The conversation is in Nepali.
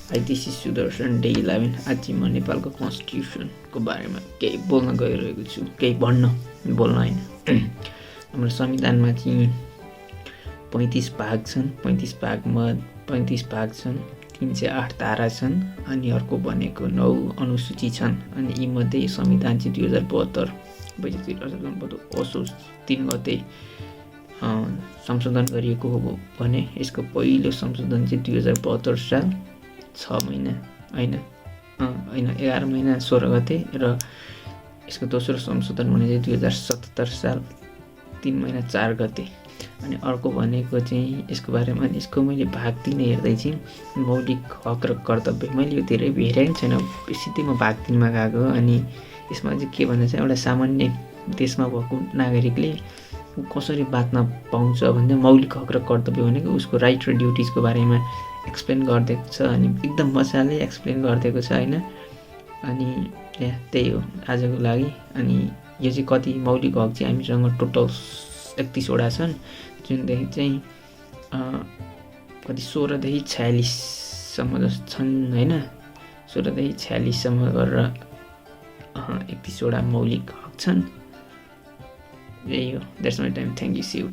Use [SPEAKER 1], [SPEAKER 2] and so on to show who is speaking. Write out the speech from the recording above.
[SPEAKER 1] ITC Sudarshan day 11। आज म नेपालको कन्स्टिट्युसनको बारेमा केही बोल्न गइरहेको छु, केही बोल्न होइन। हाम्रो संविधानमा चाहिँ 35 भाग छन्, 35 भाग छन्, 308 धारा छन्, अनि अर्को भनेको 9 अनुसूची छन्। अनि यीमध्ये संविधान चाहिँ 2072 असोज 3 गते संशोधन गरिएको हो भने यसको पहिलो संशोधन चाहिँ 2072 साल 6 महिना होइन 11 महिना 16 गते र यसको दोस्रो संशोधन भने चाहिँ 2077 साल 3 महिना 4 गते। अनि अर्को भनेको चाहिँ यसको बारेमा यसको मैले भाग 3 हेर्दै चाहिँ मौलिक हक र कर्तव्य, मैले यो धेरै हेरेको छैन, सिधै म भाग 3 मा गएको। अनि यसमा चाहिँ के भन्दा चाहिँ एउटा सामान्य देशमा भएको नागरिकले कसरी बाँच्न पाउँछ भन्दा मौलिक हक र कर्तव्य भनेको उसको राइट र ड्युटिजको बारेमा एक्सप्लेन गरिदिएको छ, अनि एकदम मजाले एक्सप्लेन गरिदिएको छ होइन। अनि त्यही हो आजको लागि। अनि यो चाहिँ कति मौलिक हक चाहिँ हामीसँग टोटल 31 वटा छन्, जुनदेखि चाहिँ कति 16 देखि 46 सम्म छन् होइन, 16 देखि 46 सम्म गरेर 31 वटा मौलिक हक छन्। यही हो। That's my time. Thank you. See you.